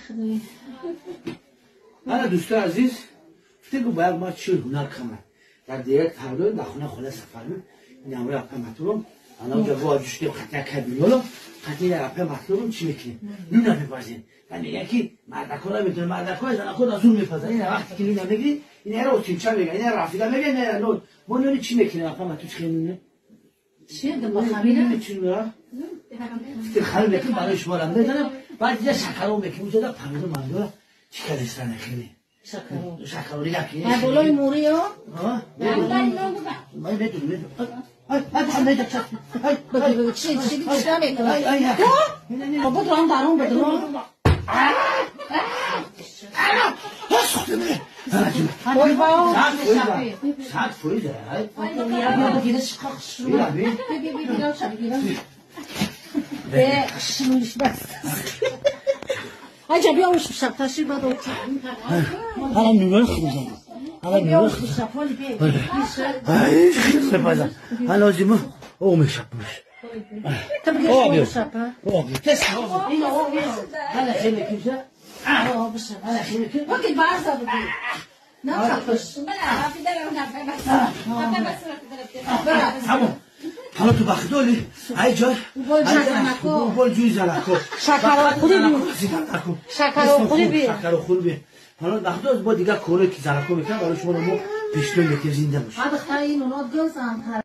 خدای. انا دوستان عزیز فکر باید ما چی هنر کنم در دیگه تردو در خونه خاله سفر می این امر اپه مطلوبم انا اونجا واجه شدیم خطر کبیرولو خطر در اپه مطلوبم چی میکنیم نون میپزیم و میگه که مردکا نمیتونه مردکا زن خود از اون میپزن. این وقتی که نون میگیری این رو تیمچه میگه این رفیقه میگه نه نون ما نون چی میکنیم اپه مطلوب چی نونه چیه دم خمیره چی نونه فکر خمیر میکنیم برای شما رو میزنم بعد یه شکرو میکنیم اونجا پنیر مندو چی کردستان خیلی شکرو شکرو یکی ها بالای موری ها ها من میدونم ای ای چی چی چی نمیکنه بابا درام درام بدرام وای با ساعت فویده عجب یا وش بشب تشری بعد حالا نور خودم حالا نور ای خیلی بازم حالا زیما او میشب او تس حالا خیلی کیشه حالا خیلی کیشه وقتی باز دادی نه خفش همون حالا تو بخدولی ای جای گل جوی زنکو شکر خوری بی شکر خوری بی حالا بخدوز با دیگه کوره که زنکو میکنم برای شما رو پیشتون که زنده باشه بعد خیلی اونها گل زن.